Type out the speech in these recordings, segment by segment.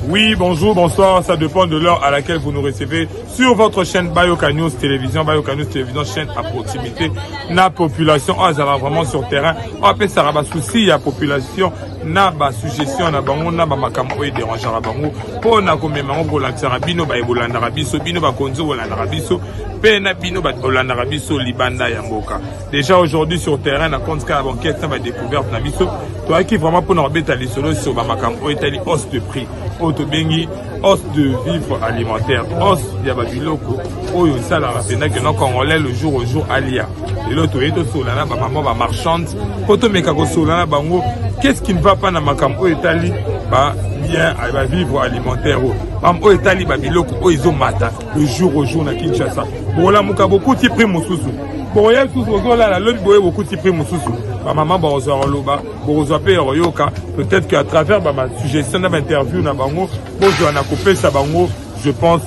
Oui, bonjour, bonsoir, ça dépend de l'heure à laquelle vous nous recevez sur votre chaîne Bayoka News Télévision, Bayoka News Télévision, chaîne à proximité, na population, ah, ça va vraiment sur terrain, ah, pe ça va souci ya population, na ba suggestion na bango, na ba makambo oyo dérangeara bango, po na komema ngo kolakisaka bino ba ebolandaka biso, bino ba konzi bolandaka biso, pe na bino ba bolandaka biso libanda ya mboka. Déjà aujourd'hui sur terrain na compte kaka banquete na ba découverte na biso, toyaki vraiment pona kobeta lisolo sur ba makambo oyo etali hausse de prix, oyo tobengi hausse de vivre alimentaire, hausse ya ba biloko oyo esalaka mpenza que non congolais le jour au jour alia. Lelo toye tosolola na ba mama ba marchande mpo tomeka kosolola na bango qu'est-ce qui ne va pas na makambo oyo etali ba bien ba vivre alimentaire oyo makambo oyo etali ba biloko oyo ezomata le jour au jour na Kinshasa. Bolamuka bokuti prix mosusu, boya lisusu bozolala lobi boye bokuti prix mosusu. Bamama bakozwa koloba, bokozwa mpe ya koyoka peut-être que à travers ba suggestion na ba interview na bango bozwa na kopesa bango je pense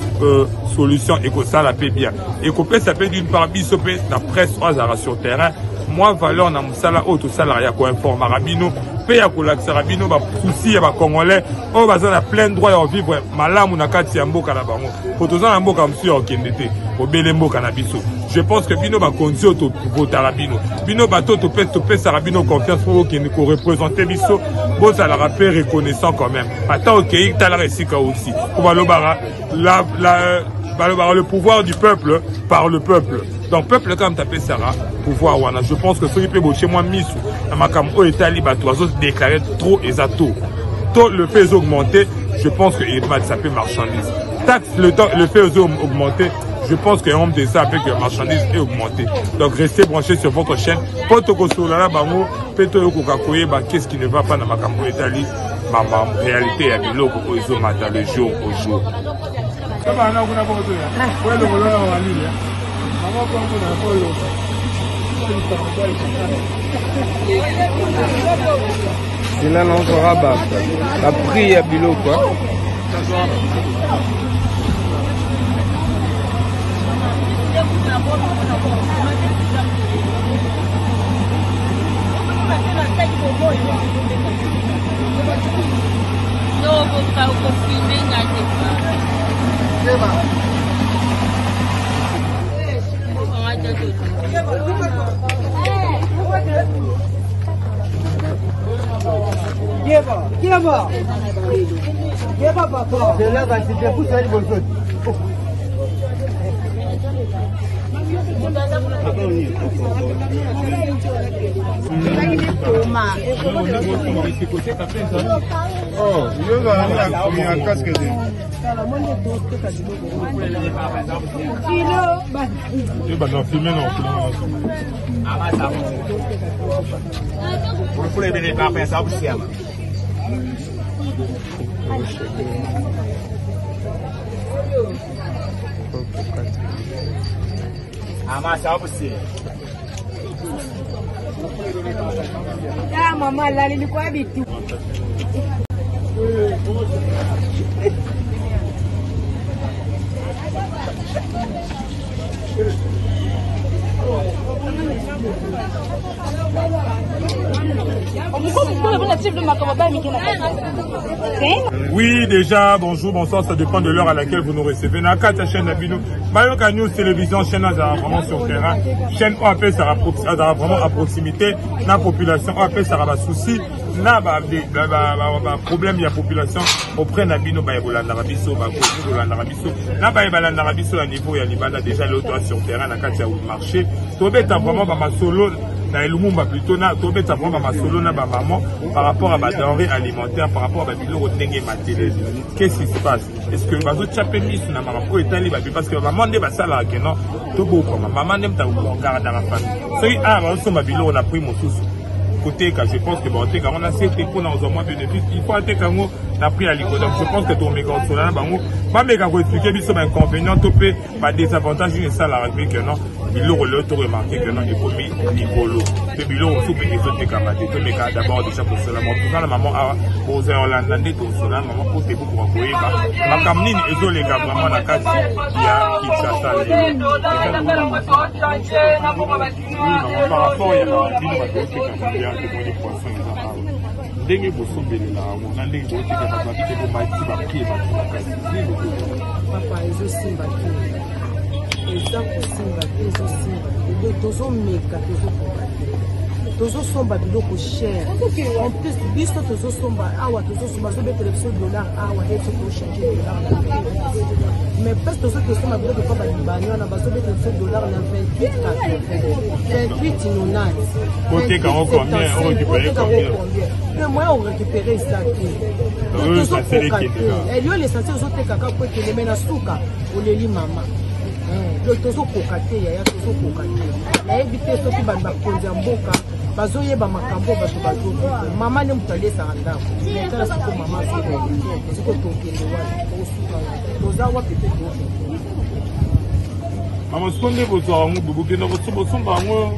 solution ekosala mpe bien, ekopesa mpe d'une part biso mpe na presse oyo azalaka sur terrain mwa valeur na mosala oyo tosalaka ya koinformaka bino mpe ya kolakisaka bino basusi ya bacongolais oyo baza na plein droit ya kovivre malamu na kati ya mboka na bango, po toza na mboka mosusu ya kokende te, kobele mboka na biso. Je pense que bino bakonzi oyo tovotaka bino, bino bato oyo topesaka bino confiance mpo bokende korepresente biso, bozalaka mpe reconnaissant quand même. Ata okei talaka esika aussi po balobaka balobaka le pouvoir du peuple par le peuple. Donc peuple kaka moto apesaka pouvoir wana. Je pense que soki mpe botie mwa misu na makambo oyo etali bato bazodéclare trop eza tôt to le fait augmenter, je pense que ematisa mpe marchandise taxe le temps le fait augmenter, je pense que homme de ça avec la marchandise est augmenté. Donc restez branchés sur votre chaîne po tokosolola na bango mpe toyokoka koyeba qu'est-ce qui ne va pas na makambo oyo etali mama réalité ya biloko oyo ezomata le jour au jour. Zela nazwaka ba prix ya biloko. Oui, déjà, bonjour, bonsoir, ça dépend de l'heure à laquelle vous nous recevez. Na kati ya chaîne na bino, Bayoka News Télévision, chaîne azala vraiment sur terrain, chaîne oyo apesaka azala vraiment à proximité na population, oyo apesaka ba soucis na ba problème ya population auprès na bino baye bolandaka biso, bakoki kolandaka biso na baye balandaka biso na niveau ya libanda. Déjà lelo toa sur terrain na kati ya marché, tobeta vraiment ba masolo na Lumumba plutôt, na tobeta vraiment ba masolo na ba maman par rapport à ba denrées alimentaires, par rapport à ba biloko ndenge matele. Qu'est-ce qui se passe? Est-ce que bazotia mpe misu na makambo oyo etali bato? Parce que mama nde basalaka ke non tobokama, mama nde moto agardaka famille. Soki awa bazosomba biloko na prix mosusu koteka, je pense que baoteka yango na se te mpona kozwa mwa bénéfice, il faut ateka yango na prix ya likolo. Donc je pense que tokomeka kosola na bango, bameka koexpliquer biso bainconvénient to mpe badésavantage nini esalaka mpe ke non biloko lelo toremarquer ke non ekomi likolo mpe biloko mosusu mpe ezotekama te. Tomeka d'abord déjà kosola toza na mama awa, bozwa ya kolanda nde tosola na mama mpo te bokoka koyeba makambo nini ezoleka vraiment na kati ya Kinshasa lelo par rapport ya bino bato otekaka bien. Tomoni poisson eza awa. Ndenge bosombelela yango na ndenge boteka, bato babike bomati baprix ebati makasi. Nini bokoki? Papa, ezosimba te, eza kosimba te, ezosimba te. Tozomeka, tozokoka te, tozosomba biloko cher. En plus biso tozosomba awa, tozosomba, azobetela biso dollar awa, nde biso tochange dollar na, mais place tozoki osomba biloko epa balibani wana, bazobetela biso dollar na 28 80, 28 90. Boteka yango combien? Orécupérer combien? Le moyen orécupérer eza te, tozokoka te. Yo l'essentiel ozotekaka po ekende, me na suka oleli mama. Donc tozokoka te yaya, tozokoka te. Nayebi te soki bakonzi ya mboka bazoyeba makambo oyo bato bazovivre. Mama nde moto alesaka ndako, tala siko mama siko, tokende wapi? Tosuka wapi? Toza wapi mpe tokende? Mama, siko nde bozwaka yango, bokenda bosomba yango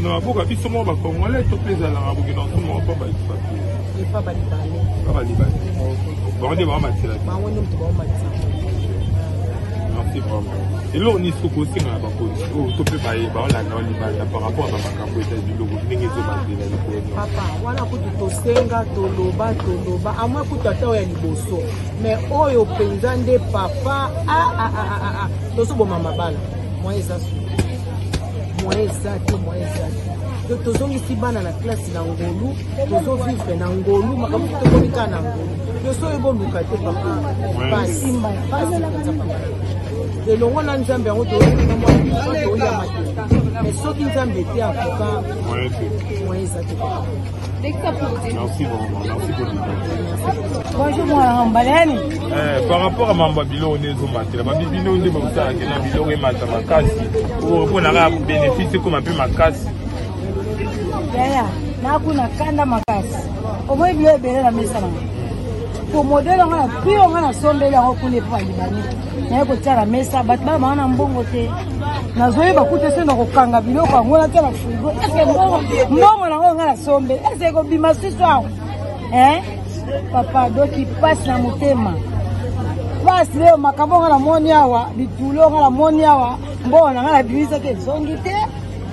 na maboka biso moko bacongolais, to mpe ezalaka bokenda kosomba yango mpa baexpatriés? Epa balibane. Pa balibane, bango nde baomatela te? Bango nde moto baomatela. Merci vraiment. Eloko nini soki osenga na bakonzi oyo to mpe baolanda libanda par rapport na makambo eza biloko ndenge ezobatela likolo nyonso? Papa, wana kutu tosenga, toloba, toloba amwe kutu ata oyo ya liboso, mais oyo mpenza nde papa, tozoboma mabala. Moyen eza su, moyen eza te, moyen eza te. Donc tozongisi bana na classe na ngolu, tozovivre na ngolu, makambo tokomi kaka na ngolu. Yoso oyo boluka te papa, pasi pasi mpenza papa. Elongo na Nzambe yango toyokina mwa toyama te, mais soki Nzambe te, en tout cas moyen eza te papa. Merci vraiment, merci beaucoup. Bonjour mwana Mbalani. Par rapport à mambo ya biloko nde ezomatela, babi bino nde bosalaka na biloko emata makasi mpona kaka bénéfice ekoma mpe makasi. Yaya, nakuna kanda makasi. Omoi bilo ebele na mesa nanga. Po modèle nga na prix nga nasombeli yango kuna epo balibani. Naye kotia na mesa, bato bana banga na mbongo te. Nazoyeba kuta se na kokanga biloko yango natia na frigo. Eske mbongo nango nga nasombeli? Eske ekobima susu awa? Hein? Papa, doki pasi na motema. Pasi leo makambo nga namoni awa, bitulo nga namoni awa, mbongo na nga nabimisaki ezongi te.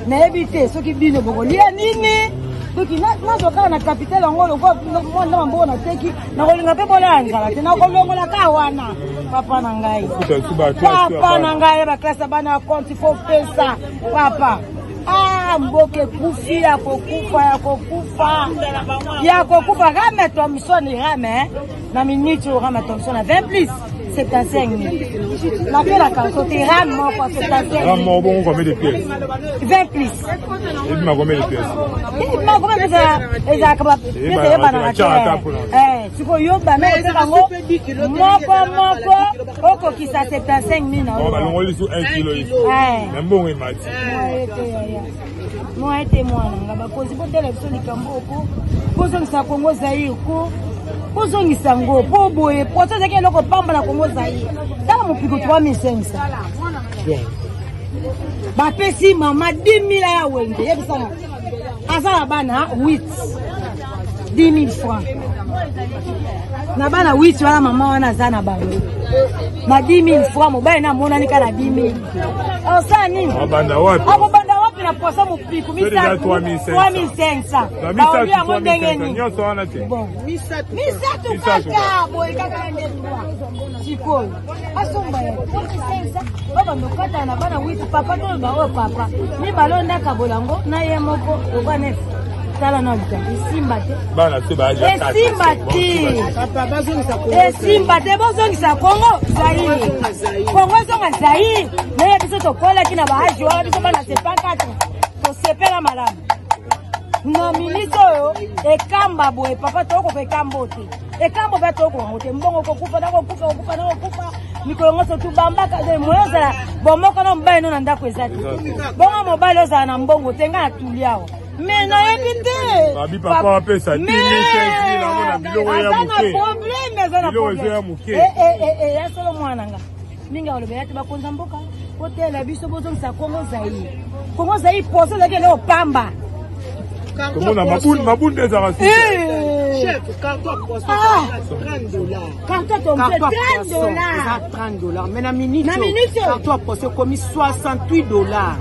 Nayebi te soki bino bokolia nini. Soki nazwa kaka na capital yango lokola mwana mbongo nateki, nakolinga mpe bolaya nzala te, nakolongola kaka wana. Papa na ngai, papa na ngai, baklase ya bana ya compte fo pesa papa. Ah, mboka ekufi ya kokufa, ya kokufa, ya kokufa. Rame Thomson, rame na minute oyo, rame Thomson na 20 plus 75 000. Napela kanso te, rame moko 75. Rame moko bongo combien de pièces? 20 plus. Ebima combien de pièces? Ebima combien de pièces? Ezalaka bapièce eyebanaka te. Sikoyo yo bana oteka yango moko moko, okokisa 75 000 na balongoli su 1 kilo na mbongo emati. Mwa ete mwana nga, bakonzi botela biso likambo oko bozongisa Kongo Zaire ko bozongisa yango mpo boye poso ezalaki eloko pamba na Kongo Zaire. Tala mopiko 3500 bapesi mama 10 000 ya wenze. Yebisanga, aza na bana 8, 10 000 francs na bana 8 wana. Mama wana aza na bango na 10 000 francs, mobali na amonani kaka na 10 000, osala nini? Akobanda wapi na poso mopiku misato 3500? Baoli yango ndenge nini? Bon, misato kaka boye, kaka nde 3 sikoyo asomba ya 3500, babanda okatana na bana 8. Papa, toloba oyo papa mibale oyo ndakabola yango na ye moko lokwa nef. Tala na likambo esimba te, esimba te, esimba te. Bozongisa Kongo Zaire, Kongo ezonga Zaire. Naye biso tokolaki na baage wana, biso bana 74 tosepela malamu na minute oyo. Ekamba boye papa, tokoka ekambo te, ekambo mpe tokoka yango te. Mbongo kokufa na kokufa, kokufa na kokufa mikolo nyonso tubambaka. Moyo ozala bomoko na mobali no na ndako eza te. Bongo mobali ozala na mbongo te, ngai natuli awa, me nayebi te. Aza na problème, aza na problème ya solo. Mwana nga mingi alobela te, bakonza mboka kotela biso, bozongisa Kongo Zaire. Kongo Zaire poso ezalaki eloko pamba. Tomona mabunda ezalaka. Chef, carton poisson 30 dollars. Carton 30 dollars. 30 dollars. Mais na minute, na minute carton poisson ekomi 68 dollars.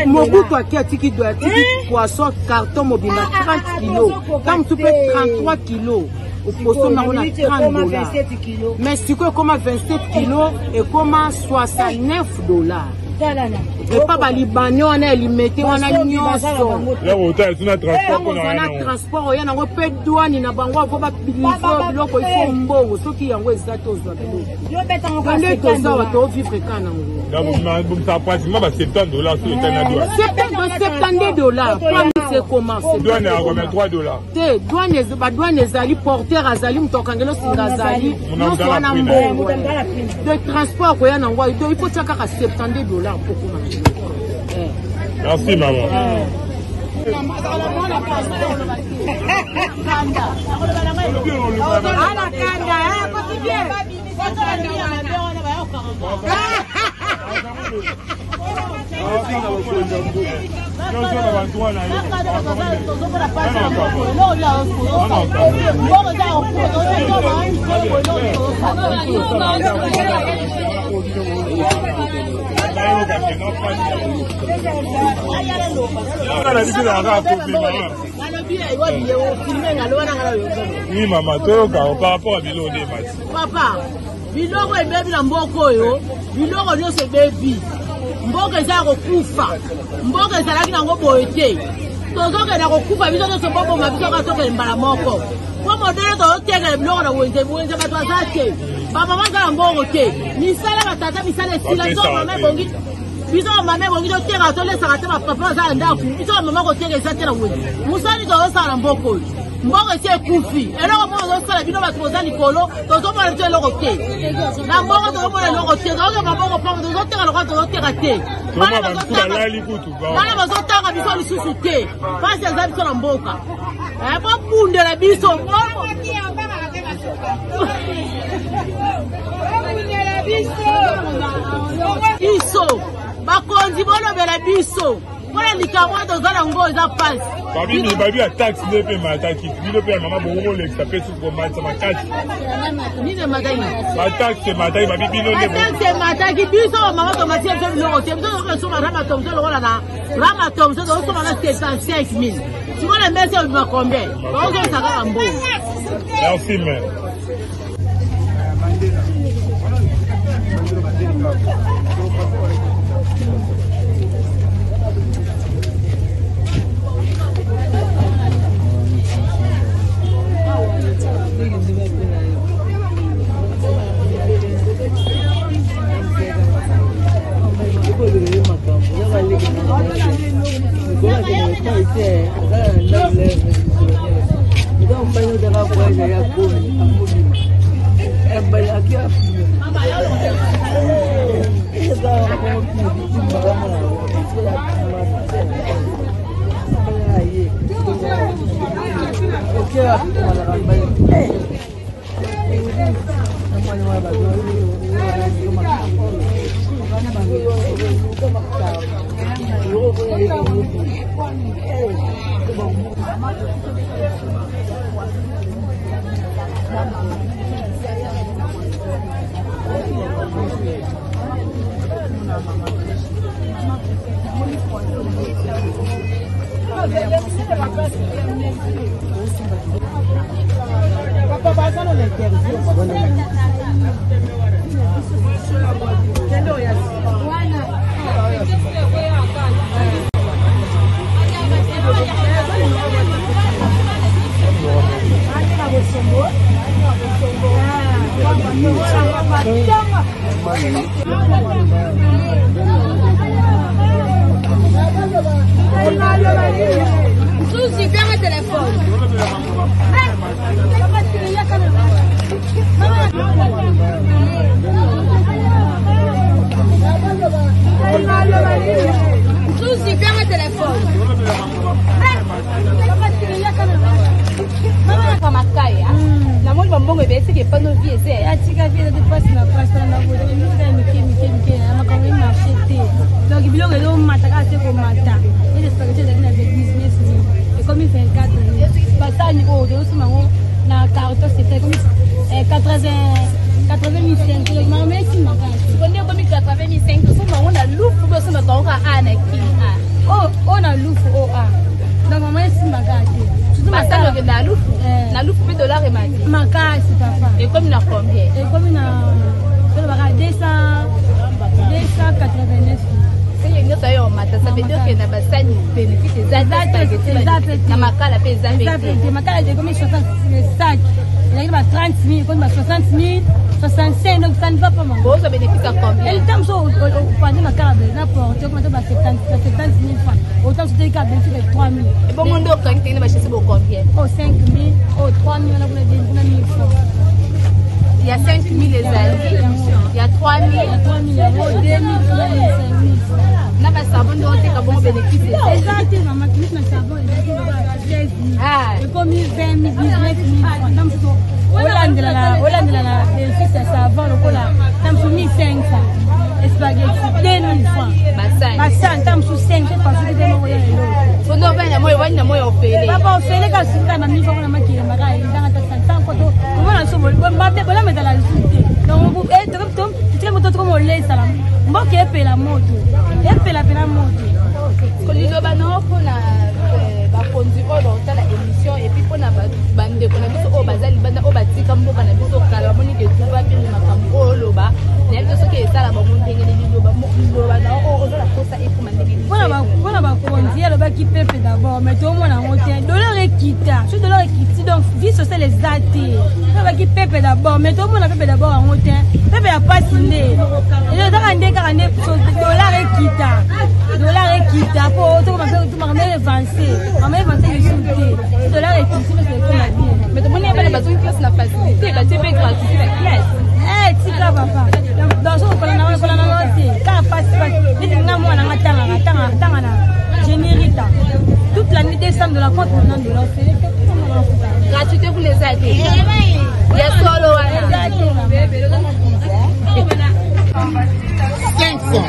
Mobutu ake atiki do atiki poisson carton mobimba 30 kilo, ta mosusu mpe 33 kilo, osombi yango na 30 dollars. Mais sikoyo ekoma 27 kilo, ekoma 69 dollars. Epa balibane wana ya Limete wana nyonso ozana transport oya nango mpe douane na bango avo balivre biloko, ifo mbongo. Soki yango eza te, ozwa biloko nde toza wa tovivre ka nango. Bomisa pratiquement ba 70 dollars soki etali na douane. 72 dollars po ekoma. Douane ya combien? 3 dollars. Te, douane, badouane ezali, porteur azali, moto akangeli osinga azali, nyonso wana mbongo de transport koya nango. Donc il faut tia kaka 72 dollars po koma. Merci maman. Ala kanda, bien. Oui mama, toyoka par rapport à biloko nde emati. Papa, biloko ebebi na mboka oyo, biloko nyonso ebebi. Mboka eza ya kokufa. Mboka ezalaki nango boye te. Tozokenda kokufa biso nyonso, boboma biso kaka, tokende mbala moko. Po modele tozotekela biloko na wenze, wenze bato aza te, bamama aza na mbongo te, misala batata misala esila. Biso bamama ebongi, biso bamama ebongi toteka, tolesaka te. Bapapa aza na ndako, biso bamama koteka eza te na wenze. Mosali tozosala na mboka oyo, mboka esi ekufi. Eloko moko tozosala, bino bato boza likolo, tozomona biso eloko te na mboka, tozomona eloko te. Tozokanga mbongo pamba, tozoteka lokola tozoteka te. Bana bazotanga biso lisusu te. Mpasi eza biso na mboka, bobundela biso. Biso bakonzi, bolobela biso mpona likambo wana toza nango, eza mpasi. Babi babi ya taxe nde mpe emataki. Bino mpe ya mama bokomolekisa mpe suki komatisa makasi. Nini emataki? Bataxe emataki, babi bino nde. Bataxe emataki, biso bamama tomatie biso biloko te. Biso tozokosomba rama thomson, lokola na rama thomson tozosomba na 75 000. Sikoyo na mesa obima combien? Tozozongisa kaka mbongo. Merci mère. Papa, baza na interview. Kende oya. Suzy, pega o telefone. Suzy, pega o telefone. Makaya namoni bambongo ebele seke epano vie eze. Atika vie eza te, mpasi na mpasi na biloko ya mike mike mike na makambo emarché te. Donc biloko ezomata kaka te, komata ete spaghetti ezalaki na 19 mille, ekomi 24 mille. Basani oyo tozosomba yango na carton, c'est ekomi 80 5. Donc makambo esi makasi. Sikoyo nde ekomi 85, tosomba yango. na lufu mpe osombaka yango kaka a na kini a? Oyo na lufu o a, donc mama esimbaka te. Basani okenda na lufu, na lufu mpe dollar emati makasi papa. Ekomi na combien? Ekomi na tolobaka 289. Seke nyonso ayo omata, ça veut dire que na basani bénéfice eza te, na makala mpe eza mpe te. Makala ekomi 60 sac, ezalaki ba 30 000, ekomi ba 60 000, 65, donc ça ne va pas, maman. Bozwa bénéfice ya combien? Elita mosusu opandi makala na porte okoma to ba 70 000 francs, autant mosusu telika bénéfice ya 3 000. Ebongo nde okangi tenge na bachese bo combien? O 5 000, o 3 000, wana kuna kuna 1000 francs. Ya 5 000 ezali, ya 3 000. Ya 3 000 yango, 2 000, 3 000, 5 000. Na basavon nde oteka bongo, bénéfice eza te mama. Plus na savon ezalaki 16 000, ekomi 20 000, 19 000 francs. Ta mosusu olandela na bénéfice ya savon lokola ta mosusu 1500, spaghetti 2000 francs. Basani. Basani ta mosusu 5 so pasuki te moko ya lelo. Fondo ovandi na moi, ovandi na moi ofele. Papa, ofele kasi kaka na 1000 francs na makelema kaka ezanga ta santan koto omona so bolama ezala lisusu te. Donc tike moto tokoma olesala mboka epela moto, epela pena moto. Liloba nao mpona bakonzi oyo baotala émission, et puis mpona bandeko na biso oyo baza libanda, oyo batika mboka na biso kala, bamoni ke tuva mpe makambo oyo oloba, nayebi te soki esala bango ndenge nini. Liloba nao oyo oza na posa ekoma ndenge nini? Mpona bakonzi, alobaki peuple d'abord, mais tomona yango te. Dollar ekita, so dollar ekiti, donc vie sociale eza te. Alobaki peuple d'abord, mais tomona peuple d'abord yango te. Peuple ya pasi nde ezaka nde kaka nde dollar ekita, dollar ekita po tokoma makambo avance, makambo avance lisusu te. Dollar ekiti mpe ekoma bien. Mais tomoni bana bazongi classe na facilité, batie mpe gratuité na classe. Tika papa, donc soki kolanda te kaka pasi pasi. Neti nga mwana nga tangaka tanga na générita toute l'année 200 dollars contre 90 dollars. Gratuité kuna eza te ya solo wana? Eza te mama. 500.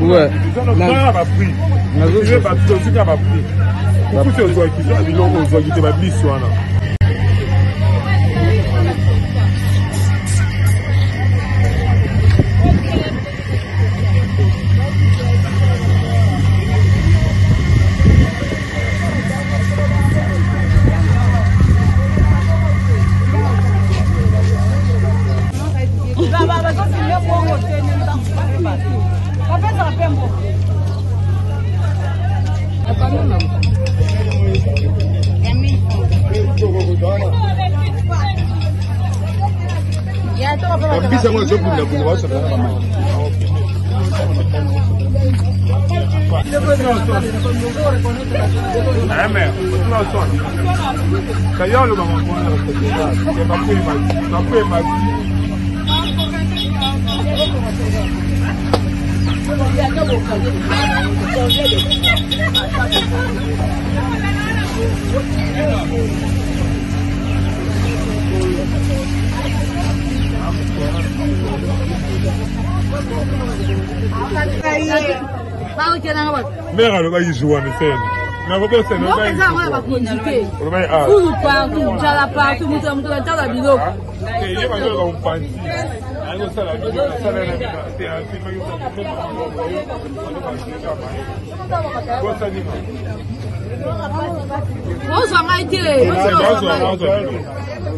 Ouais. Baprix ozwaki, baprix okuti ozwaki biloko, ozwaki te babisi wana. Bazofilme bongo te, bapesaka mpe mbongo. Babisi yango ezobundabunda, bazosaka bamai. Mais kaya olobaka baprix emati. Mare alobaki jour wana esene. Mboka eza yango ya bakonzi te. Fulu partout, njala partout, moto na moto batala biloko. Ye bazoloba mopanzi ayekosala Ozwa ngai te.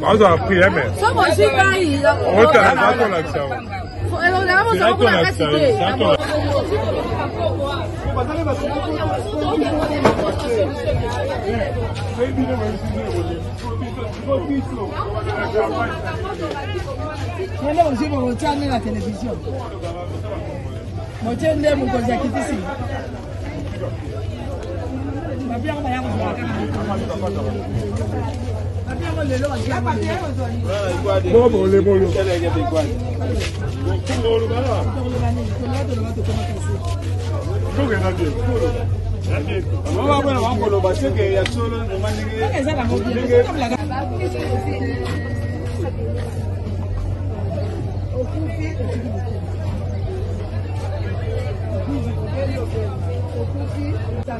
Bazwa prix eme. Soki ozwi ngai. Otolakisa. Elonga mozala kuna kati te. Nde ozwi botia nde na televizio, botie nde mokonzi akitisi papier yango, baya kozwa kaka papier yango lelo. Bolo. Bakoloba seke ya solo ndenge. Eza nango bien.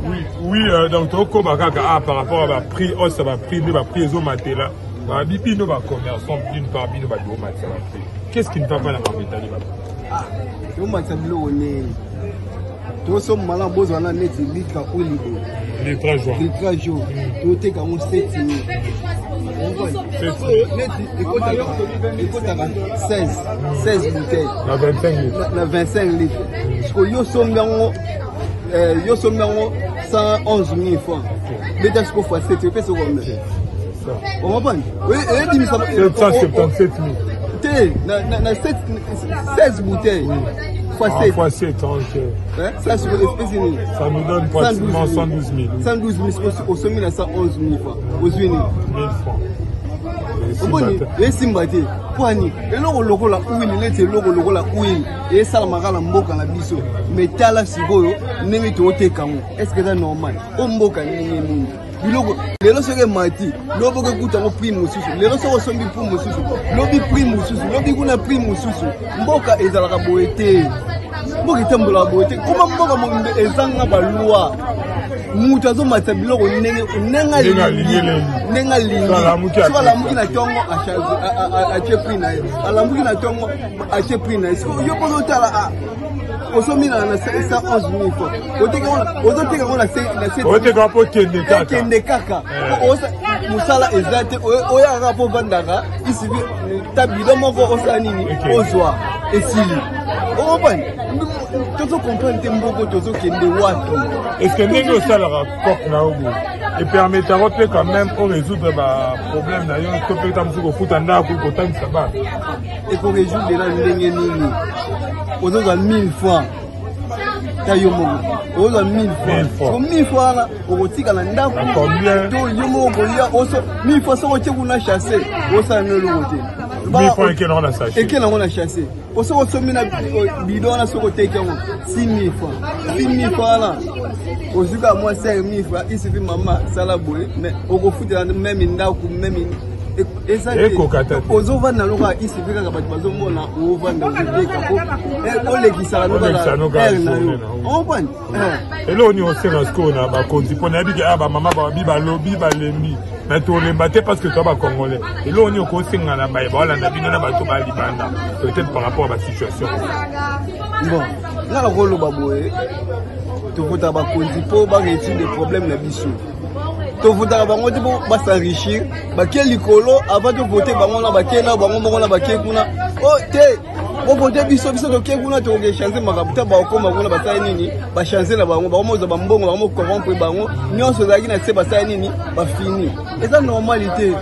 Oui, oui euh, donc tokoba kaka ah, par rapport à baprix hausse ya baprix nde baprix ezomatela babi bino bacommerçant d'une part bino bato bomatisa baprix qu'est ce qui ne va pas na makambo etali bato ah, tomatisa biloko nini tosomba malamu bozwa na neti litre huile boye litre jour litre jour toteka yango 7 neti ekotaka 16 16 bouteille na 25 litre na 25 litre sikoyo yo osombi yango eh, yo osombi yango 111 000 francs beta sikoyo fois 7 epesi combien ocomprendre eyebimisa 777 000 te na 16 bouteilles fois 7. Ah, fois 7, ok. Hein? Ça, sur l'espèce nini Ça nous donne pratiquement 112 000. 112 000, osomi na 111 000 francs. Ozwi nini 1000 francs. Omoni esimba te mpo ani eloko lokola huile neti eloko lokola huile esalamaka na mboka na biso me tala sikoyo ndenge tooteka yango estce eza normal o mboka ndenge nini biloko lelo soki emati lobi okekuta yango prix mosusu lelo soki osombi prix mosusu lobi prix mosusu lobi kuna prix mosusu mboka ezalaka boye te mboka etambolaka boye te koma mboka mobimba ezanga balwa moto azomatisa biloko ndenge ndenge alingi ndenge alingi soki alamuki na ntongo atie prix na ye alamuki na ntongo atie prix na ye sikoyo yo mpo ozotala ah, osombi na 111 000 francs ozoteka yango na oteka mpo kende kaka kende kaka eh. mosala eza te oyaka kaka mpo ovandaka isibi ta bido moko osala nini ozwa esili okompane tozo comprendre te mboko tozokende wapi est ce que ndenge osalaka cope na yo boye epermetaka mpe quand même orésoudre baproblème na yo to mpe ta mosusu kofuta ndako kotangisa bana ekorésoudre na ndenge nini ozozwa 1000 francs ta yo moko ozwa 1000 francs ko 1000 francs wana okotika na ndako to yo moko okolia oso 1000 francs soki otie kuna chasse osala no eloko te eke nango na chasse po soki osombi na bido wana soki oteki yango 6000 francs 6000 francs wana ozwi kaka mwa 5000 francs isifi mama sala boye mais okofutela meme ndako meme eza te ozovanda lokola isifi kaka bato bazomona ovanda ozoteka po eh, olekisaka nokaka na yo comprendre eh. eloko nini osenga sikoyo na bakonzi mpo nayebi ke ah, bamama babi balobi balembi mais tolemba te parce que toa bacongolais eloko nini okosenga na baye baolanda bino na bato ba libanda peut-être par rapport à basituation bon nga nakoloba boye tovotaka bakonzi mpo barésoudre problème na biso tovotaka bango te mpo basenrichir bake likolo avant tovote bango na bake na bango moko na bake kuna o oh, te bovote biso biso toke kuna tokoki change makambo ta bakokoma kuna basali nini bachange na bango bakomozwa bambongo bakomocorrompre bango nyonso ezalaki na se basali nini bafini eza normal te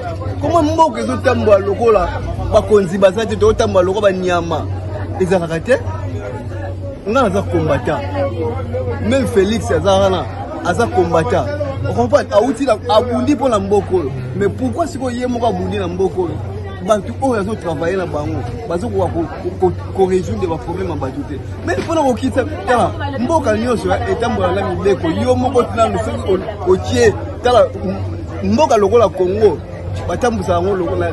koma mboka ezotambola lokola bakonzi baza te tozotambola lokola banyama ezalaka te nga naza combattant meme félix aza wana aza combattant ocomprendre awuti abundi mpo na mboka oyo mais pourquoi sikoyo ye moko abundi na mboka oyo bato oyo azotravaille na bango bazokoka koresoudre baproblème ya bato te mais mpona kokitisa tala mboka nyonso etambola na mibeko yo moko nanu soki otie tala mboka lokola congo batambusaka yango lokola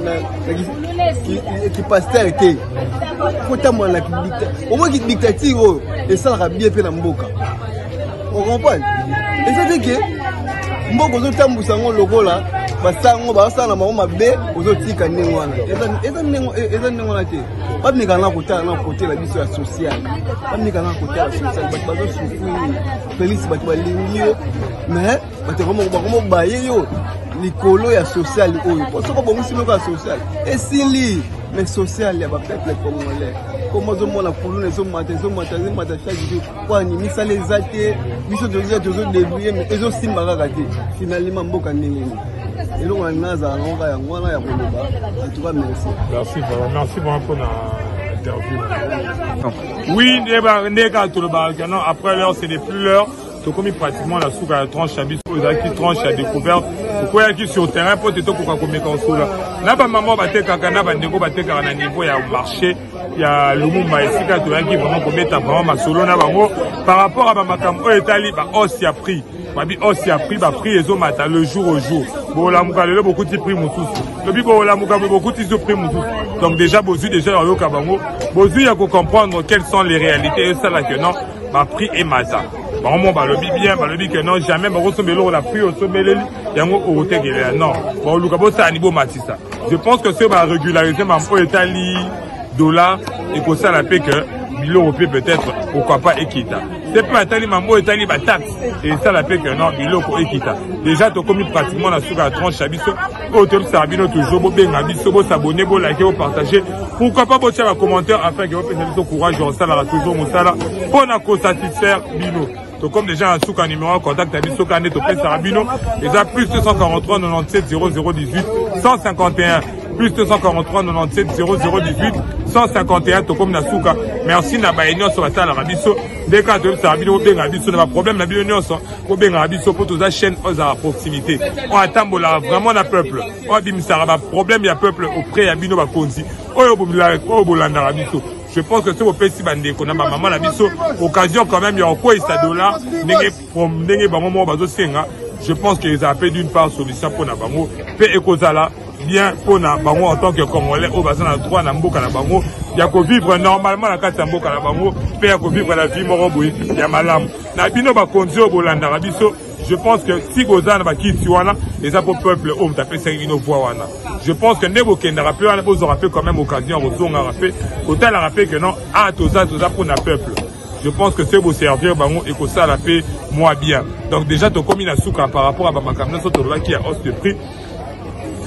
kipaster te kotambola na omoi kidictature oyo esalaka bien mpe na mboka ocomprendre eza te ke mboka ozotambusa yango lokola basango bazosala na bango mabe ozotika ndenge wana eza ndenge wana te bameka na kotala na kotela biso ya social bameka na kotala social bato bazosufrir felix bato balingi yo mais bato bakomobaye yo likolo ya social oyo po soki obongisi moko ya social esili mais social ya bapeuple congolais koma ozomona kuluna ezomata ezomata ezomata chaque jour kwani misala eza te biso toza tozodebrouille mais ezosimba kaka te finalement mboka ndenge nini eloko na ngai azala nango kaka yango wana ya koloba en tout cas merci merci vraiment merci vraiment mpona interview oui nde kaka tolobaka non après l'heure c'est n'est plus l'heure tokomi pratiquement na suka ya tranche ya biso oyo ezalaki tranche ya découverte tokweyaki sur terrain mpo te tokoka komeka kosola na bamama batekaka na bandeko batekaka na niveau ya marché ya lumumba esika toyaki vraiment kobeta vraiment masolo na bango par rapport à bamakambo oyo etali ba hausse ya prix babi hausse ya prix ba prix ezomata le jour au jour bolamuka lelo bokuti prix mosusu lobi bolamuka bo bokuti zo prix mosusu donc déjà bozwi déjà ya koyoka bango bozwi ya kocomprendre quelles sont les réalités esalaka non ba prix emata. Bango moko balobi bien, balobi que non, jamais bakosomba eloko na prix osombeleli yango okotekelela. Non, bakoluka bosala ni bomatisa. Je pense que soki barégulariser mambo oyo etali dollar, ekosala mpe que biloko mpe peut-être pourquoi pas ekita. Se mpe atali mambo oyo etali bataxe, esala mpe que non, biloko ekita. Déjà tokomi pratiquement na suka ya tranche ya biso oyo toyebisaka bino toujours, bobenga biso, bosabone, bolike, bopartage, pourquoi pas botia bacommentaire afin ke bopesa biso courage ya kosalaka toujours mosala mpo na kosatisfaire bino. Tokomi déjà na suka. Numéro ya contact ya biso kaka nde topesaka bino eza plus 243 97 0018 151, plus 243 97 0018 151. Tokomi na suka. Merci na baye nyonso batalaka biso. Nde kaka toyebisaka bino, bobengaka biso na baproblème na bino nyonso, bobengaka biso mpo toza chaîne oyo ezalaka proximité, oyo atambolaka vraiment na peuple, oyo abimisaka baproblème ya peuple auprès ya bino bakonzi oyo bolandaka biso. Je pense que soki bopesi bandeko na bamama na biso occasion quand même ya kokweyisa dollar ndenge bango moko bazosenga, je pense que ezala mpe d'une part solution mpo na bango, mpe ekozala bien mpo na bango en tant que Congolais oyo baza na droit na mboka na bango ya kovivre normalement na kati ya mboka na bango, mpe ya kovivre na vie moko boye ya malamu. Na bino bakonzi oyo bolandaka biso, je pense que si boza na bakiti wana, eza mpo peuple oyo moto apesaki bino voix wana. Je pense que nde bokendaka mpe wana, bozwaka mpe quand même occasion ya kozongaka mpe kotalaka mpe que non, ah, toza mpo na peuple. Je pense que soki boservir bango, ekosala mpe mwa bien. Donc déjà tokomi na suka par rapport à bamakambo nyonso tolobaki ya hausse de prix.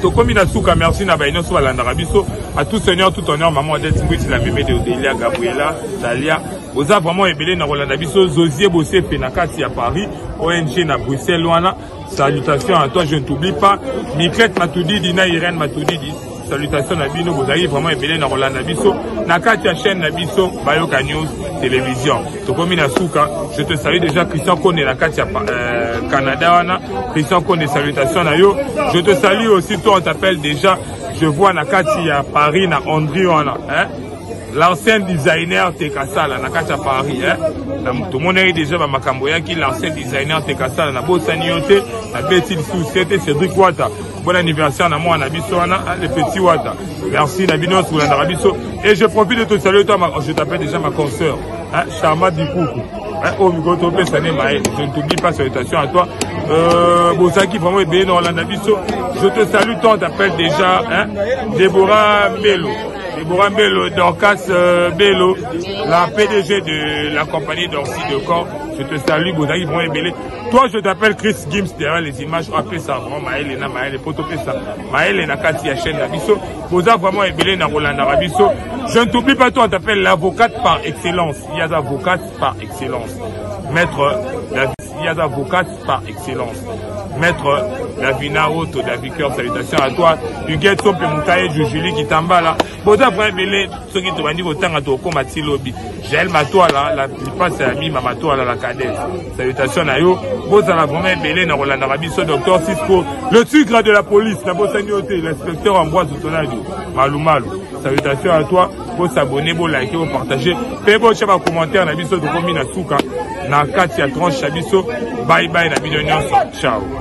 Tokomi na suka. Merci na baye nyonso balandaka biso. À tout seigneur tout honneur, maman Odette Mbwiti, la mémé de Odelia, Gabriela, Talia, boza vraiment ebele na kolanda biso. Zozie Bosefe na kati ya Paris, ONG na Bruxelles wana, salutations à toi. Je ne t'oublie pas, Miclette Matudidi na Irène Matudidi, salutation na bino. Bozali vraiment ebele na kolanda biso na kati ya chaîne na biso Bayoka News Télévision. Tokomi na suka. Je te salue déjà, Christian Kone na kati ya Canada wana. Christian Kone, salutation na yo. Je te salue aussi, toi on t'appelle déjà, je vois na kati ya Paris na Andri wana, hein? L'ancien designer Tekasala na kati ya Paris, hein? Tomonaki déjà bamakambo eyaki. L'ancien designer Tekasala, nabosani yo te, nabeti lisusu te. Cédric Wata, bon anniversaire na mwana na biso wana, le petit Wata. Merci na bino nyonso kolandaka biso. Et je profite de te saluer, toi, je t'appelle déjà ma consoeur, hein, Charma Dikuku, hein, oyo mikolo topesa ne mayele. Je ne t'oublie pas, salutation à toi. Bozalaki vraiment ebele na kolanda biso. Je te salue, toi on t'appelle déjà, hein, Déborah Mbelo, Déborah Mbelo, Dorcas Bello, la PDG de la compagnie Dorcy de Corps. Je te salue, bozalaki vraiment ebele. Toi, je t'appelle Chris Gims derrière les images. Apesa vraiment mayele na mayele po topesa mayele na kati ya chaîne na biso. Boza vraiment ebele na kolandaka biso. Je ne t'oublie pas, toi on t'appelle l'avocate par excellence. Yaza avocate par excellence. Maître Yaza avocate par excellence. Maître Davina Otto, Davicoeur, salutations à toi. Huguette Sope Mukaye, Julie Kitambala. Boza vraiment ebele, soki tobandi kotanga tokóma ti lobi. Jael Matwala, la lipasa ya Mima Matwala, la cadette. Salutations na yo. Bozala vraiment ebele na kolandaka biso. Docteur Cisco, le tigre de la police, nabosani yo te, l'inspecteur Ambroise Otonadi, Malumalu. Salutations à toi. Bosabonner, bolike, bopartage, mpe botya bacommentaire na biso. Tokomi na suka na kati ya tranche ya biso. Bye bye na bino nyonso. Ciao.